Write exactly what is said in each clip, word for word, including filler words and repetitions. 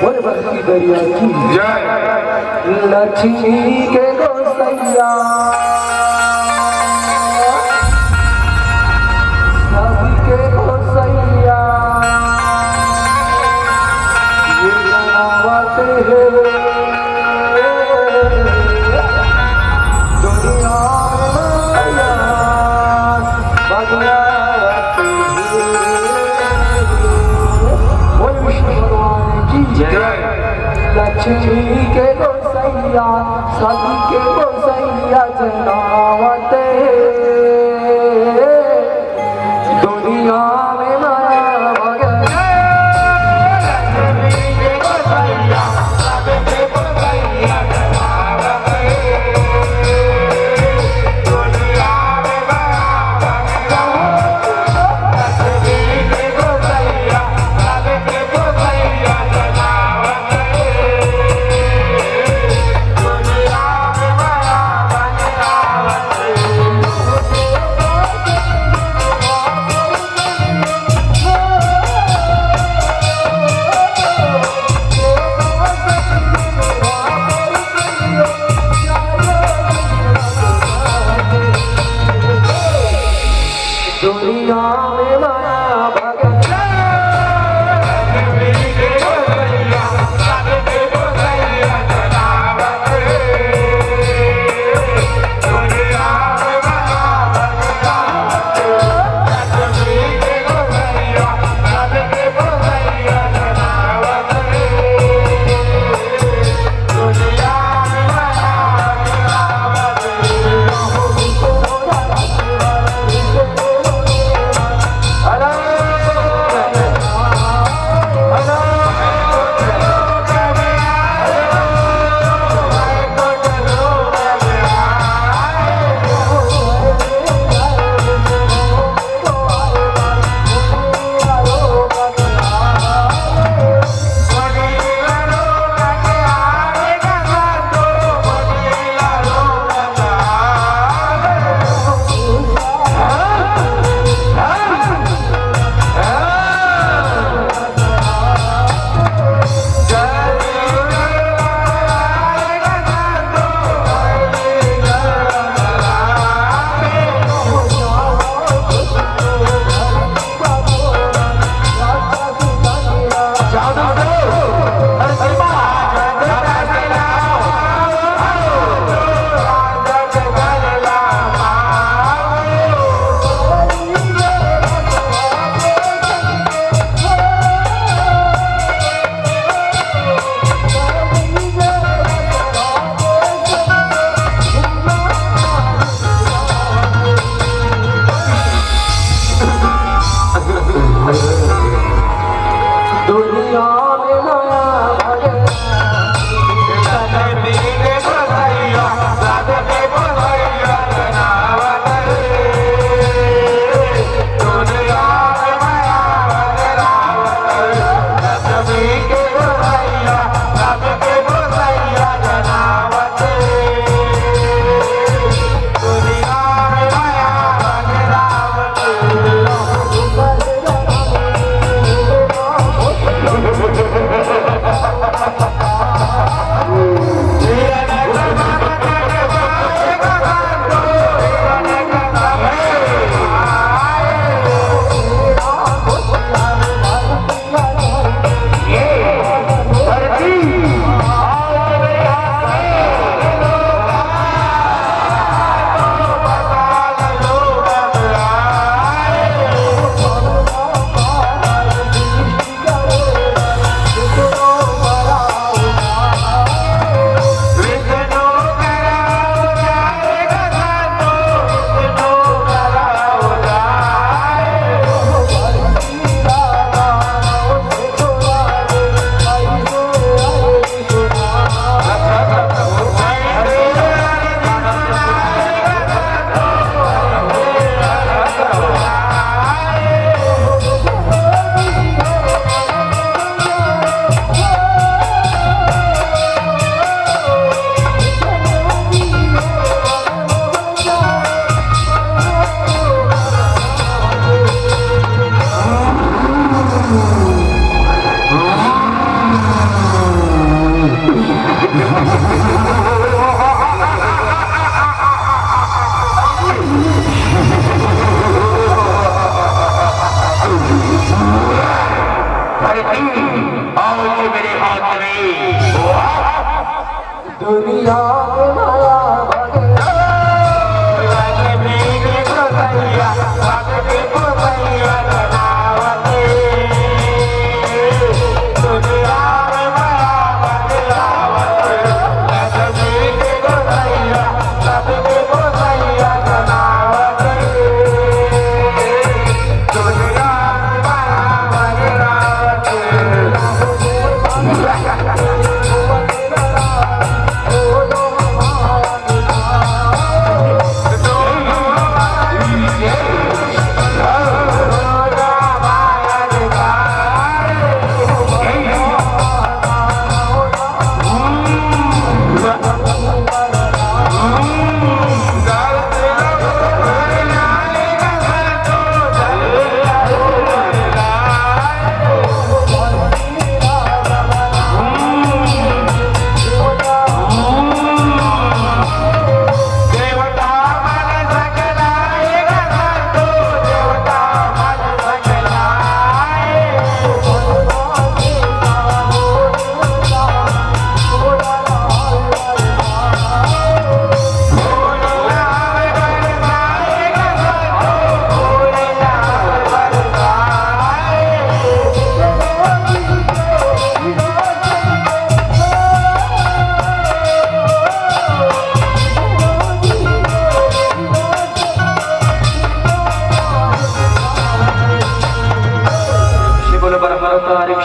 बोल बरकी दरिया की जय। लक्ष्मी के गोसैया, सबके गोसैया, ये बनावत हे दुनिया में माया बनावत हे। बोल विष्णु भगवान की जय। लक्ष्मी के गोसैया, सबके गोसैया जनावत हे दुनिया में माया भगत।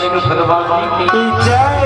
विष्णु भगवान की जय।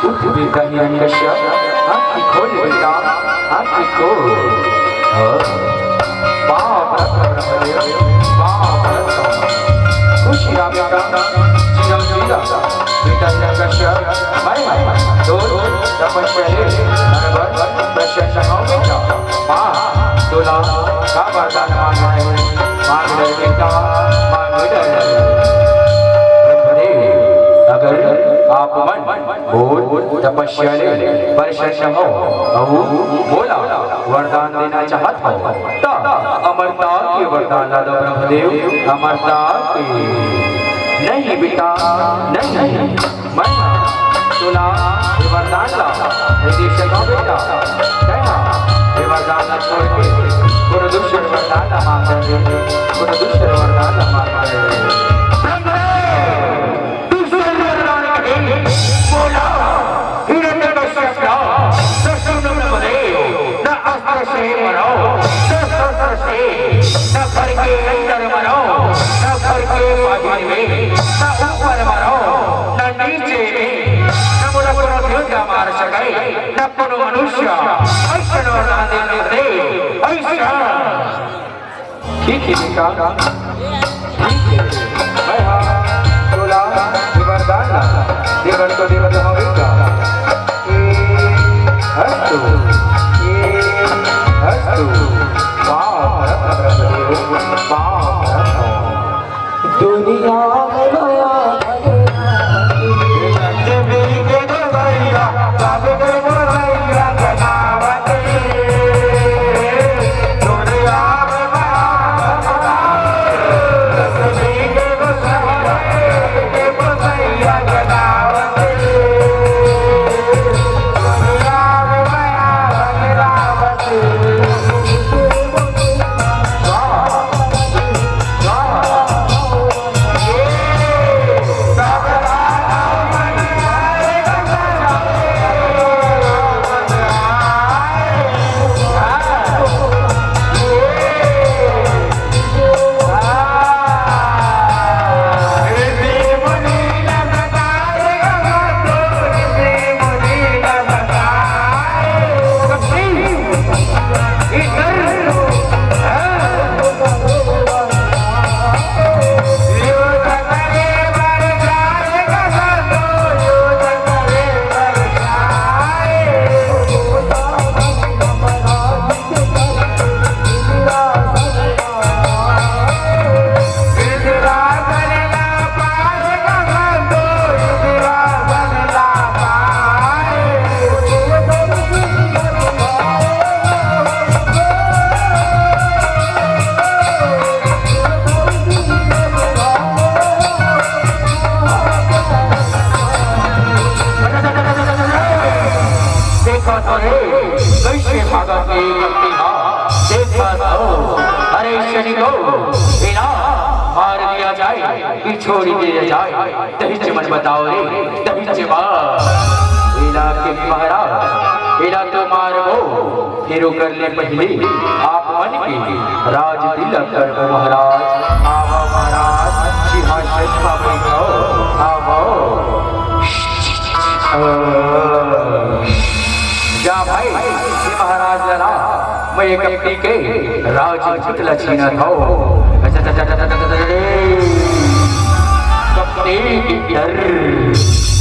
उठ बेटा हिरण्यकश्यप, आँखी खोल बेटा, आँखी खोल। हाँ। बाप रत्न ब्रह्मदेव, बाप रत्न। खुश रह बेटा, चिरंजीवी रह। बेटा हिरण्यकश्यप, मैं तो तपस्या ले, हर बार प्रसन्न हो बेटा। माँ, तोला का वरदान मांगना है? मांग ले बेटा, मांग ले। ब्रह्मदेव, अगर आप मन मोर तपस्या ले प्रसन्न हो, अउ मोला वरदान देना चाहत हो, त अमरता के वरदान ला दो ब्रह्मदेव, अमरता के। नहीं बेटा, नहीं। मैं तोला ये वरदान ला, ये दे सकौं बेटा। तैं हा ये वरदान ला छोड़ के कोनो दूसर वरदान ला मांग ले, कोनो दूसर वरदान ला मांग ले। ब्रह्मदेव, दूसर वरदान कहे, बोला, हिरण्यकश्यप ला, दसुन ब्रह्मदेव, न अस्त्र से मरो, न शस्त्र से, न घर के अंदर मरो, न घर के बाहिर में, न ऊपर मरो, न नीचे में, न मोला कोनो देवता मार सके, न कोनो मनुष्य, अइसन वरदान दे दे, अइसन। ठीक हे बेटा, ठीक हे। मैं हा तोला ये वरदान ला देवत तो देवत हवँ बेटा। ए हस्तु, ए हस्तु। पाँव परत ब्रह्मदेव, पाँव परत। दुनिया में देखत हे, कइसे भागत हे कत्ती हा। शनि को एला मार दिया जाए कि छोड़ दिया जाए, तहिच मन बताओ रे, तहिच बात। एला के महाराज, एला तो मारबो, फिर ओकर ले पहले आप मन के राज तिलक करबो महाराज। आवा महाराज, सिंहासन पर बैठो, आवा। जा भाई, ये महाराज लला, मैं एक अपनी के राजपूत ल छीनत हव। कपटी की डर,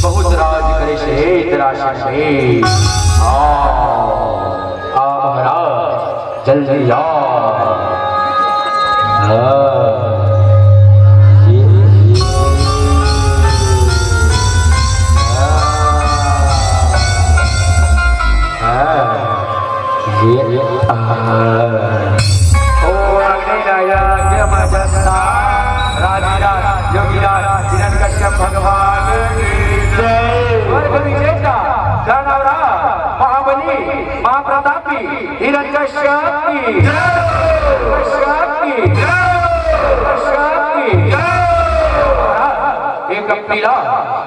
बहुत राज करे से तेरा से। आ, आ महाराज, जल्दी आ। हाँ। ये, ये। हाँ। हाँ। ये, ये। हाँ। ओम अग्नि नारायण के मजस्ता राधिराज योगिराज हिरण्यकश्यप भगवान की जय। स्वर्ग विजेता दानवराज महाबली महाप्रतापी हिरण्यकश्यप की जय। कश्यप की जय। कश्यप की जय। एक पीला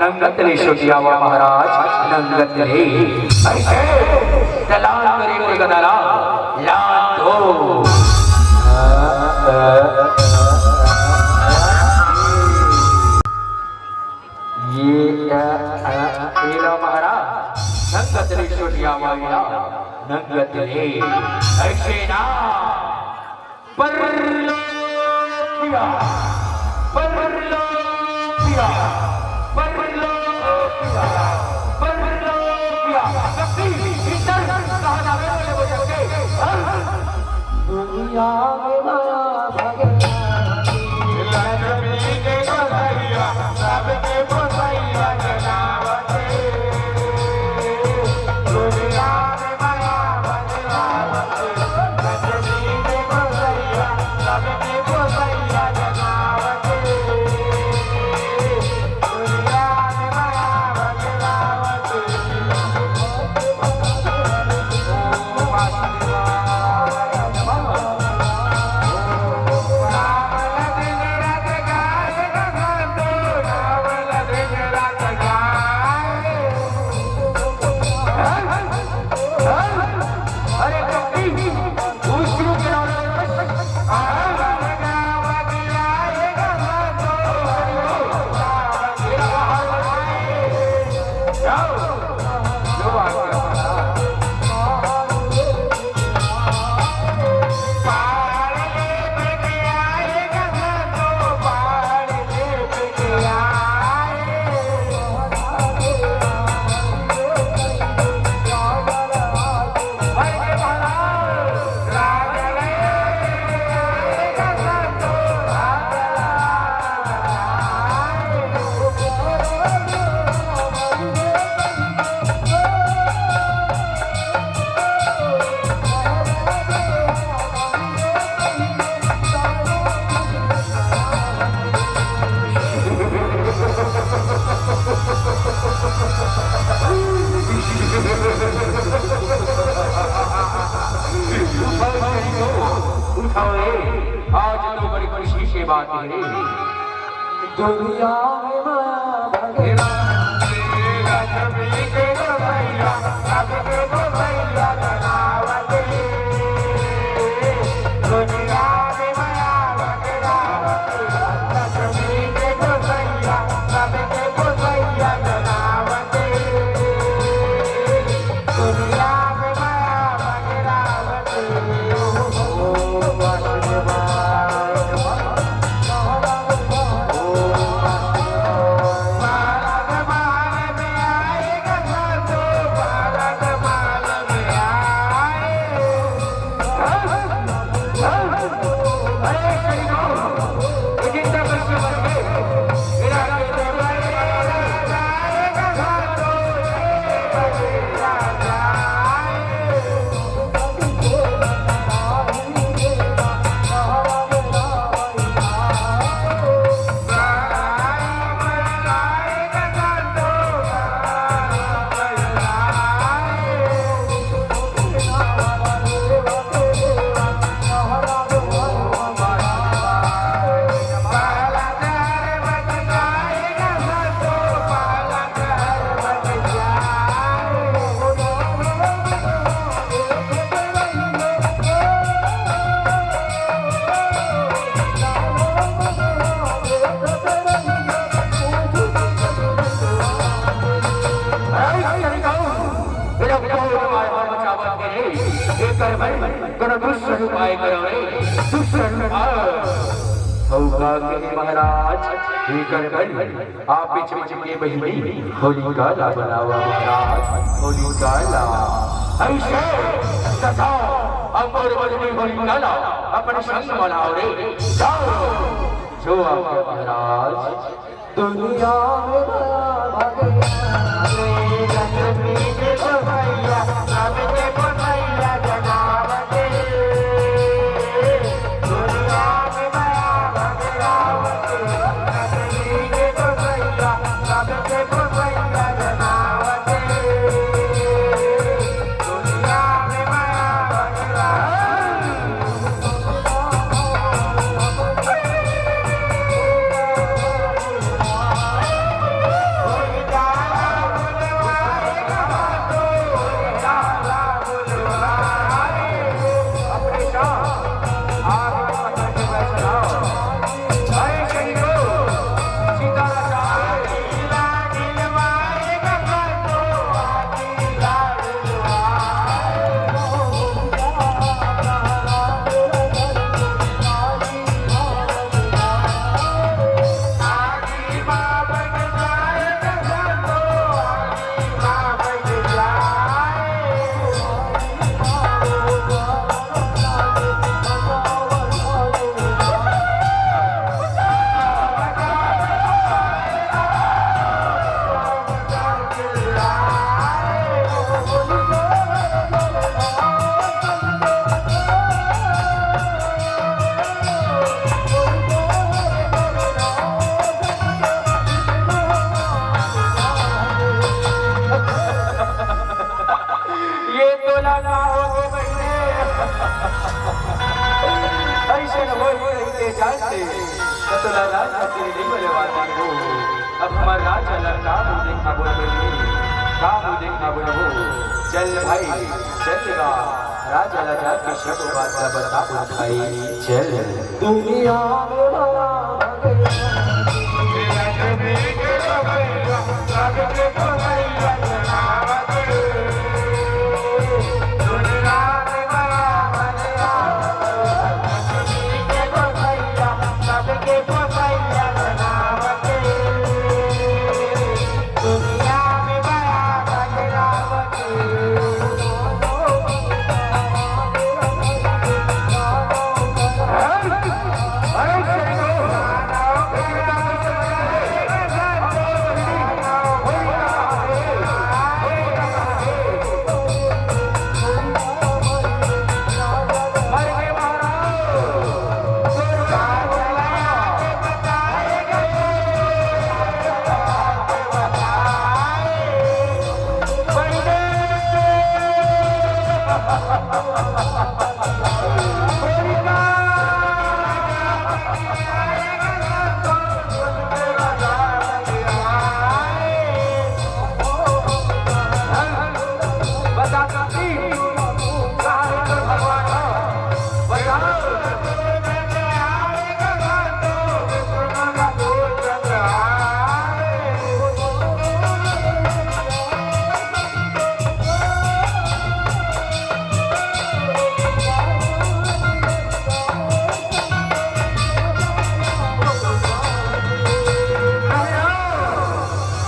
नंगत ले सोटियावा महाराज, नंगत ले। ऐसे दलाल करे कोई गदाला, लाल दो। ये, अ, अ, एला महाराज, नंगत ले सोटियावा एला, नंगत ले। ऐसे ना। परलोकिया, परलोकिया, परलोकिया, परलोकिया। शक्ति भीतर कहाँ जावे वाले बच्चों के? दुनिया में माया भगवान। लक्ष्मी के गोसैया, सबके गोसैया जनावते। दुनिया में माया भगवान। उठाओ रे, आज तो बड़ी खुशी की बात है। दुनिया में माया भगवान। अइसन कहूँ, मेरा कौन माया मचावत हे रे, एकर बर कोनो दूसर उपाय करो रे, दूसर उपाय। हऊ का के महाराज, एकर बर आप चिमच के बहिनी होलिका ला बनावा महाराज, होलिका ला। अइसे सजाओ, अउ मोर बहिनी होलिका ला अपन संग बनाओ रे, जाओ। जो आगे महाराज। दुनिया में बड़ा भगवान रे, जन्मी के तो भैया, सबके तो भैया जनावत रे। दुनिया में बड़ा भगवान रे, जन्मी के तो भैया, सबके तो भैया जनावत रे। दुनिया में बड़ा भगवान। ये तोला का होगे बहिनी? अइसन होई कहिके जानते, त तोला राज खातिर नइ बलवा देबो। अब हमर राजा ला का मुँह देखाबो बहिनी, का मुँह देखाबो? चल भाई, चल गा, राजा ला जाके सब बात ला बताबो भाई, चल। दुनिया में बड़ा भगवान।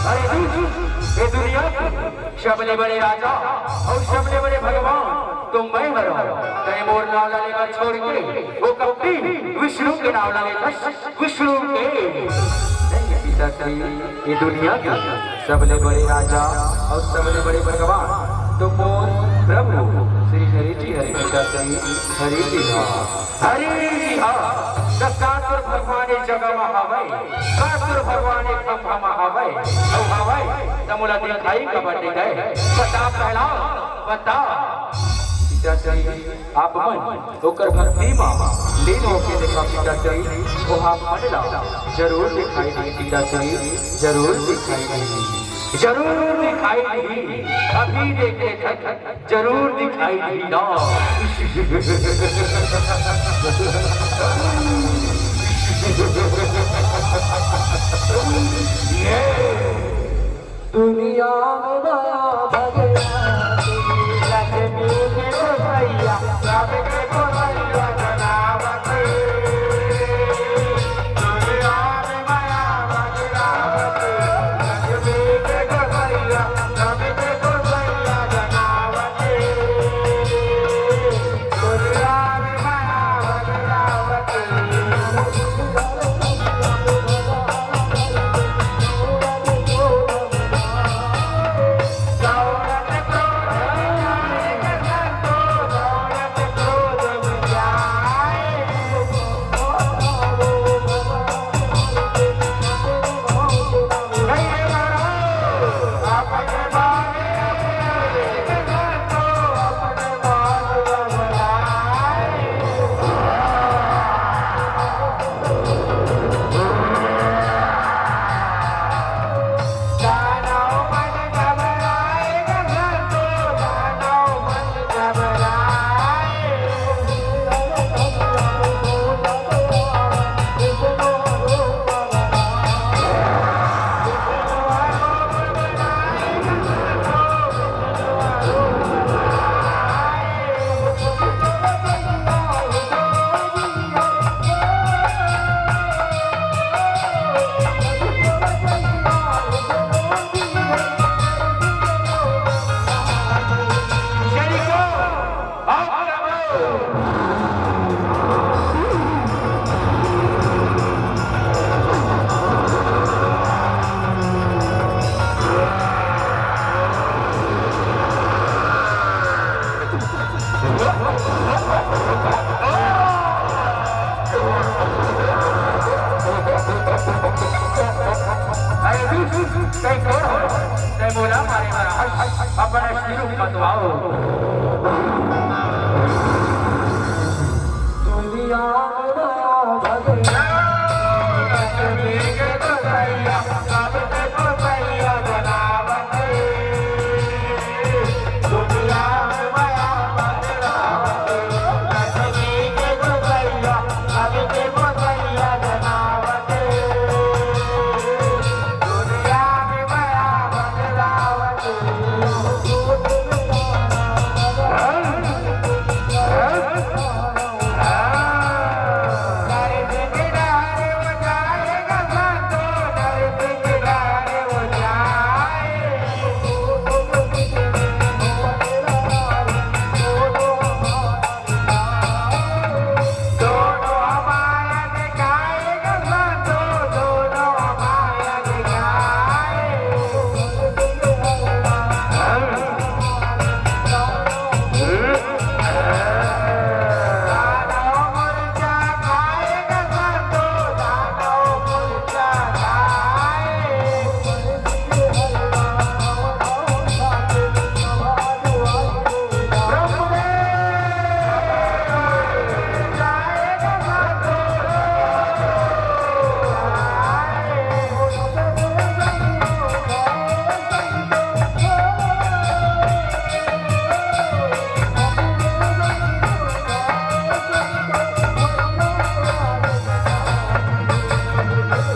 अरे, ये दुनिया के सबले बड़े राजा अउ सबले बड़े भगवान तो मैं हरंव। तैं मोर नाव ला लेना छोड़ के वो कपटी विष्णु के नाव ला लेथस। विष्णु के। नहीं, पिताश्री, ये दुनिया के सबले बड़े राजा अउ सबले बड़े भगवान तो मोर प्रभु श्री हरि जी हरे, पिताश्री, हरि जी हा। हरि जी हा। त का तोर भगवान ए जगह म हवय, का तोर भगवान ए खंभा म हवय, अउ हवय त मोला दिखाही काबर नइ दे? बता प्रहलाद, बता। पिताश्री, आप मन ओकर भक्ति म लीन होके देखा पिताश्री, ओ आप मन ला जरूर दिखाई देही पिताश्री, जरूर दिखाई देही, जरूर दिखाई देही। अभी देख लेथन, जरूर दिखाई देही ना। ये दुनिया में माया भगवान, लक्ष्मी के गोसैया, सबके गोसैया बनावत। दुनिया में माया भगवान, लक्ष्मी के गोसैया, सबके गोसैया बनावत। दुनिया में माया भगवान। अरे तू, तैं कोन हो? तैं मोला मारे बर आहस, अपन असली रूप बतलाव। दुनिया में माया भगवान, लक्ष्मी के गोसैया, सबके गोसैया बनावत।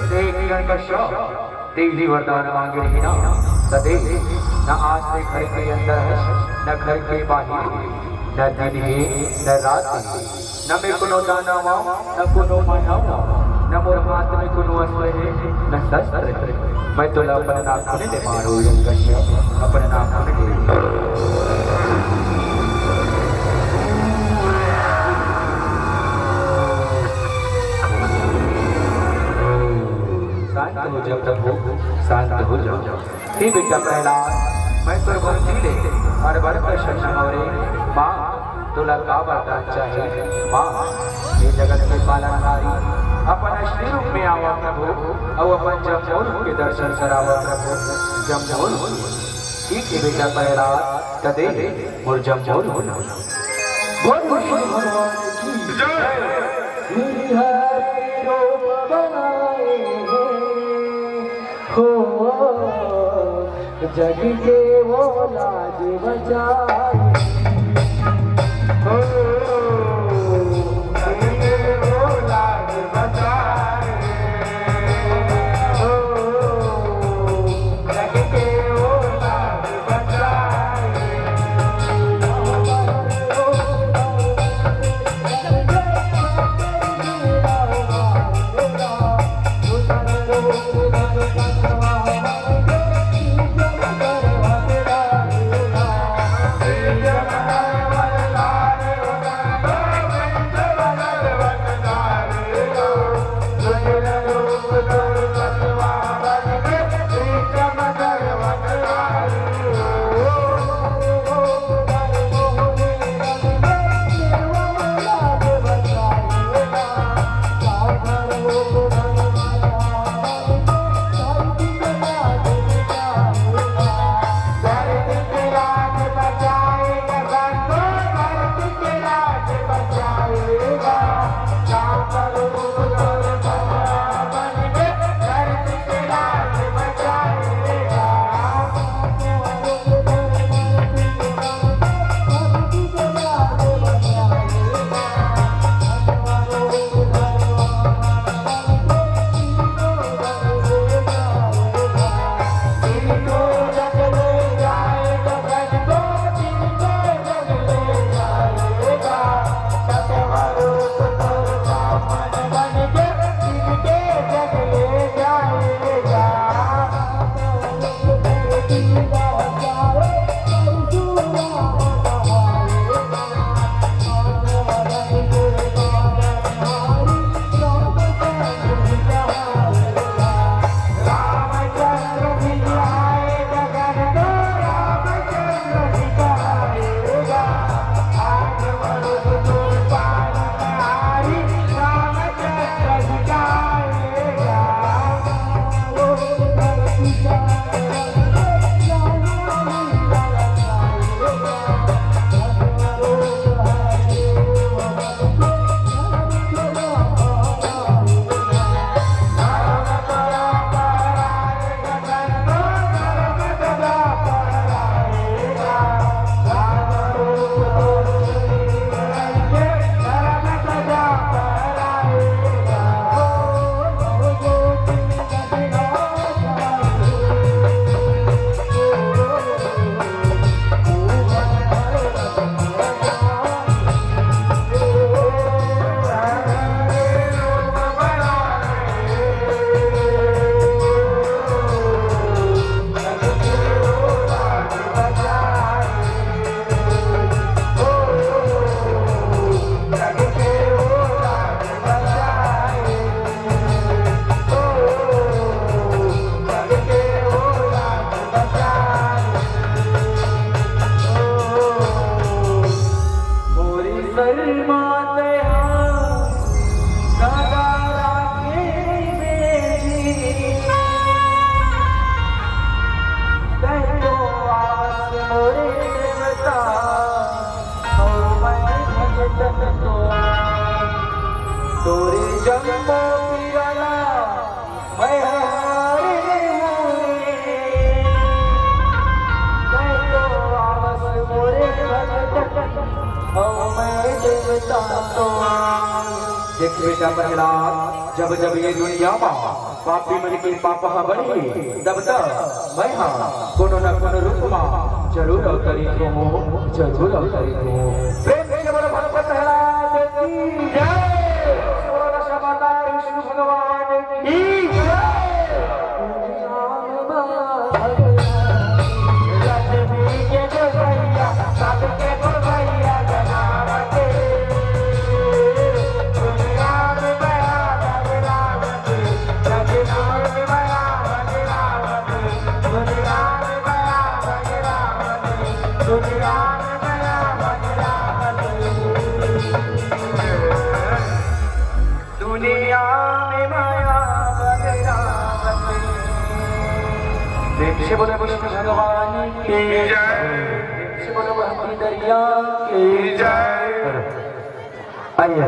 देख हिरण्यकश्यप, देवी वरदान मांगे रहिस ना, त दे, न आज तैं घर के अंदर हस, न घर के बाहिर, न दिन हे, न रात हे, न मैं कोनो दानव आंव, न कोनो मानव आंव, न मोर हाथ में कोनो अस्त्र हे, न शस्त्र हे। मैं तोला अपन नाखून ले मारूं हिरण्यकश्यप, अपन नाखून ले। शांत हो जा प्रभु, शांत हो जा। हे बेटा प्रहलाद, मैं तोर भक्ति ले हर बर प्रसन्न हों रे। माँ, तोला का वरदान चाही? माँ, हे जगत के पालनहारी, अपन असली रूप में आवा प्रभु, अउ अपन जम्मो रूप के दर्शन करावा प्रभु, जम्मो रूप। ठीक हे बेटा प्रहलाद, त दे मोर जम्मो रूप। बोल विष्णु भगवान की जय। श्री हरि रूप बनाए हैं, हो जग के वो लाज बचाए। हो जग के वो लाज बचाए। हो जग के तोरे जम्मो पीरा ला मैं हार गे हूँ। मैं तो आवस मोरे भगत, अउ मैं देवता तो। देख बेटा प्रहलाद, जब जब ये दुनिया मा पापी मन के पाप ह बढ़ही, तब तक मैं हा कोनो न कोनो रूप मा जरूर अवतरित होहूँ, जरूर अवतरित होहूँ। प्रेम से बोलो भगवत प्रहलाद की जय। बोलो दशावतार विष्णु भगवान की जय। दुनिया में माया बगरावत। प्रेम से बोलो विष्णु भगवान की जय। प्रेम से बोलो भक्ति दरिया की जय। आइए।